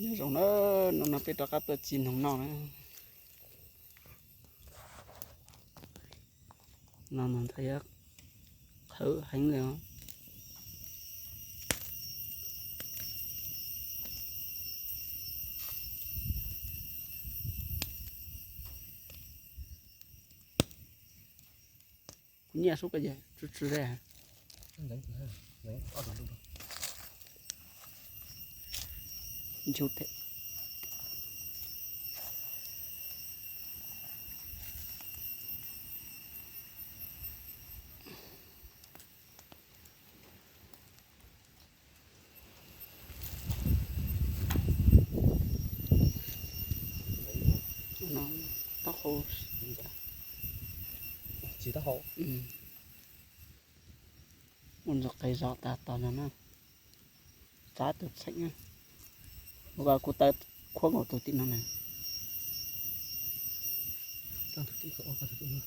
Nyob zoo na, hnub no peb rov qab tuaj txiv noog noj na. No mas ntxhais yuav qhawv heev li os. Kuv nyiaj sub koj ces tsw tsw li. Nchuv thiab. Taub hau, txiv taub hau. Ua ntxuag qis zos tas tos no na. Txav tus txheem na. Ua kuv taw khuab nkaus tus tim no na. Txav tus tim ko, txav tus tim no.